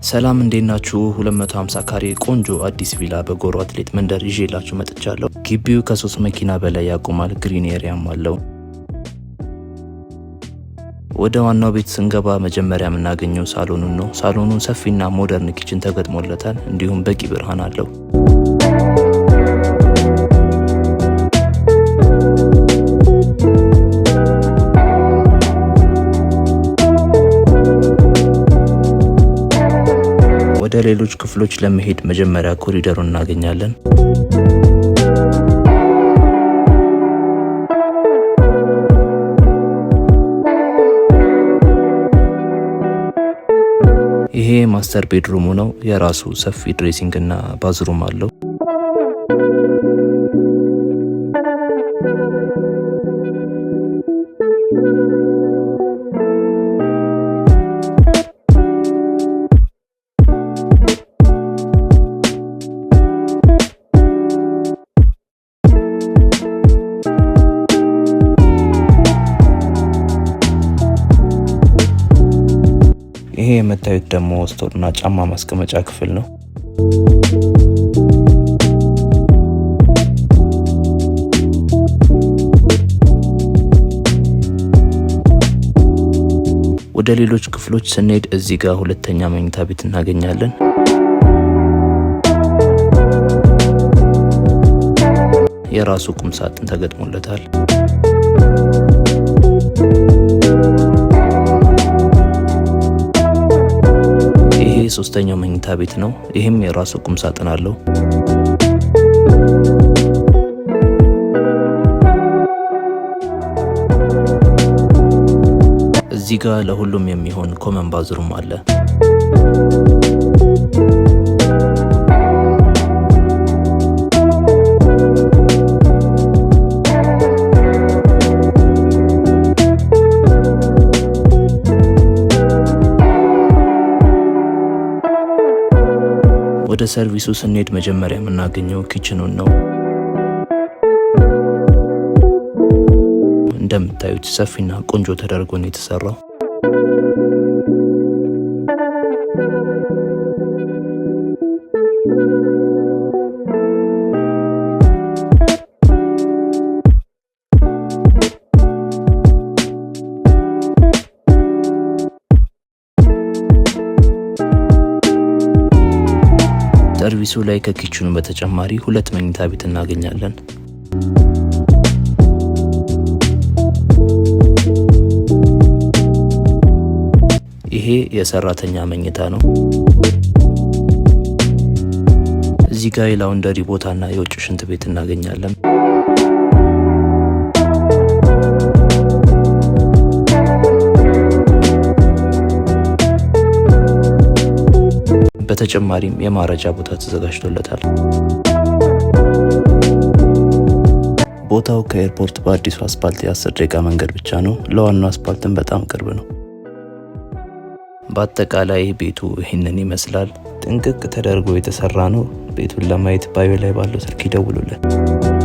ሰላም፣ እንዴት ናችሁ? 250 ካሬ ቆንጆ አዲስ ቪላ በጎሮ አትሌት መንደር ይዤላችሁ መጥቻለሁ። ግቢው ከሶስት መኪና በላይ ያቆማል። Green area ም አለው። ወደ ዋናው ቤት ስንገባ መጀመሪያ የምናገኘው ሳሎኑን ነው። ሳሎኑ ሰፊና modern kitchen ተገጥሞለታል። እንዲሁም በቂ ብርሃን አለው። ወደ ሌሎች ክፍሎች ለመሄድ መጀመሪያ ኮሪደሩን እናገኛለን። ይሄ master bedroom ኡ ነው። የራሱ ሰፊ dressing እና bathroom አለው። ይሄ የምታዩት ደግሞ store እና ጫማ ማስቀመጫ ክፍል ነው። ወደ ሌሎች ክፍሎች ስንሄድ እዚህ ጋር ሁለተኛ መኝታ ቤት እናገኛለን። የራሱ ቁም ሳጥን ተገጥሞለታል። ይሄ ሶስተኛው መኝታ ቤት ነው። ይህም የራሱ ቁም ሳጥን አለው። እዚህ ጋር ለሁሉም የሚሆን common bathroom አለ። ወደ ሰርቪሱ ስንሄድ መጀመሪያ የምናገኘው kitchen ኑን ነው። እንደምታዩት ሰፊና ቆንጆ ተደርጎ ነው የተሰራው። ሰርቪሱ ላይ ከ kitchen ኑ በተጨማሪ ሁለት መኝታ ቤት እናገኛለን። ይሄ የሰራተኛ መኝታ ነው። እዚህ ጋር የ laundry ቦታና የውጭ ሽንት ቤት እናገኛለን። በተጨማሪም የማረጃ ቦታ ተዘጋጅቶለታል። ቦታው ከኤርፖርት በአዲሱ አስፓልት የ10 ደቂቃ መንገድ ብቻ ነው። ለዋናው አስፓልትም በጣም ቅርብ ነው። በአጠቃላይ ቤቱ ይህንን ይመስላል። ጥንቅቅ ተደርጎ የተሰራ ነው። ቤቱን ለማየት bio ላይ ባለው ስልክ ይደውሉልን።